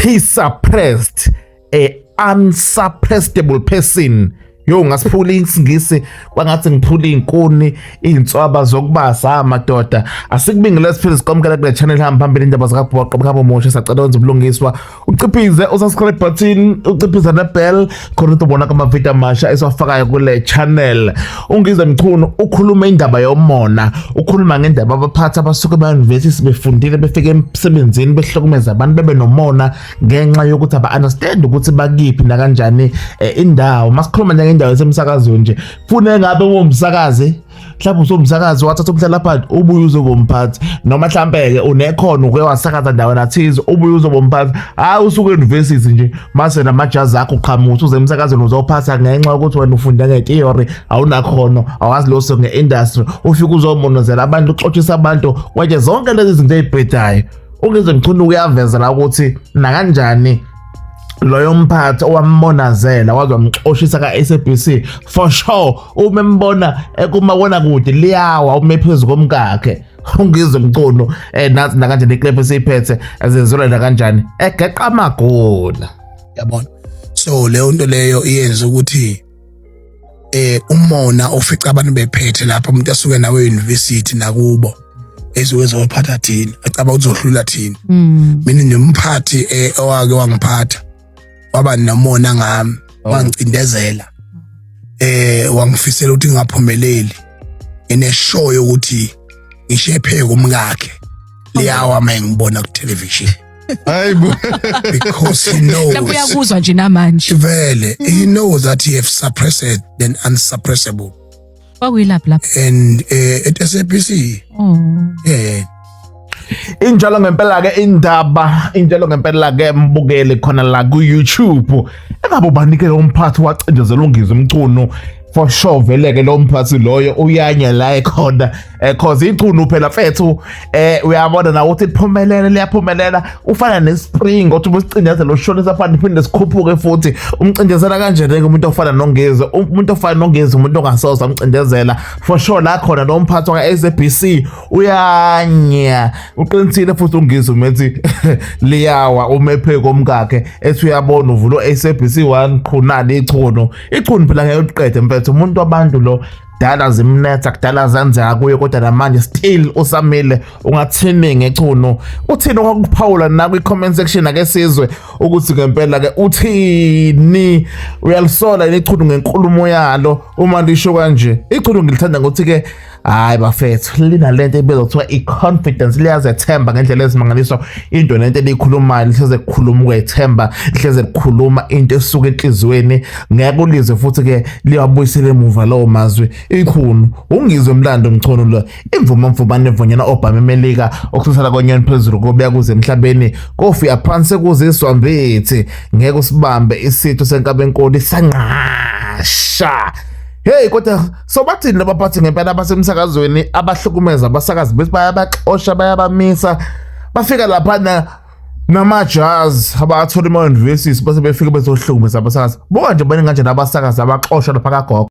He suppressed a unsuppressable person. Yo, ngasiphula isingisi kwangathi ngiphula izinkuni, izinswaba zokubasa, madoda. Asikubingelele, siphile, sikwamukela kule channel hamba phambili, indaba zikabhoqo mkhabo moshe. Sacela wenza ubulungiswa, uciphize usubscribe button, uciphize ne-bell khona uzobona kamavidiyo amasha esiwafakayo kule channel. UNgizwe Mchunu ukhuluma indaba yomona, ukhuluma ngendaba abaphathi abasuke ema-university befundile, befike emsebenzini behlukumeza abantu, bebe nomona ngenxa yokuthi aba-understand ukuthi bakiphi nakanjani indawo. Masikhuluma njengendawo esemsakazweni nje, fune ngabe uwumsakazi, mhlawumbe usumsakazi wathatha umhlalaphansi, ubuye uzoba umphathi, noma mhlampe-ke unekhono, uke wasakaza ndawana athize, ubuye uzoba umphathi. Hhayi, usuke e-university nje mase namajazi akho uqhamuka uze emsakazweni uzophatha ngenxa yokuthi wena ufunde nge-theory, awunakhono, awazi lutho nge-industry, ufike uzomonozela abantu, uxotshisa abantu, wenze zonke lezi zinto ey'bhedayo. UNgizwe Mchunu uyaveza la ukuthi nakanjani loyo mphathi owammonazela waze wamxoshisa ka-SABC, for sure uma embona kumabona kude liyawa ume phezu komkakhe. UNgizwe Mchunu, nathi nakanjani iclip esiyiphethe azenzela nakanjani egeqa amagula. Yabona, so leyo nto leyo iyenza ukuthi umona ofica abantu bephethe lapha, umuntu asuke nawe university nakubo ezuke ezophatha thina, acaba uzohlula thina. Mina nomphathi owake wangiphatha waba nomona ngami, wangicindezela, wangifisela ukuthi ngingaphumeleli, ngineshow yokuthi ngishepheke umkakhe liyawa uma ngibona ku television. Hayibo. Because he knows. Mhlawumbe uyakuzwa nje namanje. Vele he knows that he have suppressed the unsuppressible. Kwakuyilaphi lapho? And at SABC. Oh. Yeah. Injalo ngempela ke indaba, injalo ngempela ke mbukele khona la ku YouTube. Engabe ubanike lo mphathi wacindezela uNgizwe Mchunu? For sure vele ke lo mphathi loyo uyanya la ekhona, cause ichunu phela mfethu, uyabona na ukuthi liphumelele, liyaphumelela, ufana nespring othi ubusicindezela ushonisa phansi, phinde sikhuphuke futhi. Umcindezela kanjani ke umuntu ofana noNgizwe? Umuntu ofana noNgizwe umuntu ongasoza umcindezela. For sure la khona lo mphathi wa SABC uyanya. Uqinisile futhi uNgizwe umethi liyawa umephe komkakhe, ethi uyabona uvula SABC 1 qhunani ichuno, ichunu phela ngeke uqede mfethu. Umuntu wabantu lo, kudala zimnetha, kudala zenzeka kuye, kodwa namanje still usamile. Ungathini ngechunu? Uthini okwakuphawula na kwi-comment section? Ake sizwe ukuthi ngempela ke uthini, uyalisola yini ichunu ngenkulumo yalo uma lisho kanje? Ichunu ngilithanda ngokuthi ke, hayi bafethu, linalento ebizwa kuthiwa i-confidence, liyazethemba ngendlela ezimangaliso. Into nento eliyikhulumayo lihleze kukhuluma ukwethemba, lihleze kukhuluma into esuka enhliziyweni, ngeke ulizwe futhi ke liyabuyisela emuva lawo mazwi. Ichunu, uNgizwe Mlando Mchunu lo, imvumo mfumane evunyana obhama eMelika, okususela konyoni phezulu kobuya kuze emhlabeni kofika phansi kuziswa mbithi, ngeke usibambe isitho senkaba enkulu isanqasha. Hey, kodwa so bathini labaphathi ngempela abasemsakazweni abahlukumeza abasakazi bese bayabaxosha, bayabamisa, bafika laphana namajazi abathola ema-universities, bese befika bezohlukumeza abasakazi? Buka nje, baningi kanjani abasakazi abaxoshwa lapha kagogo.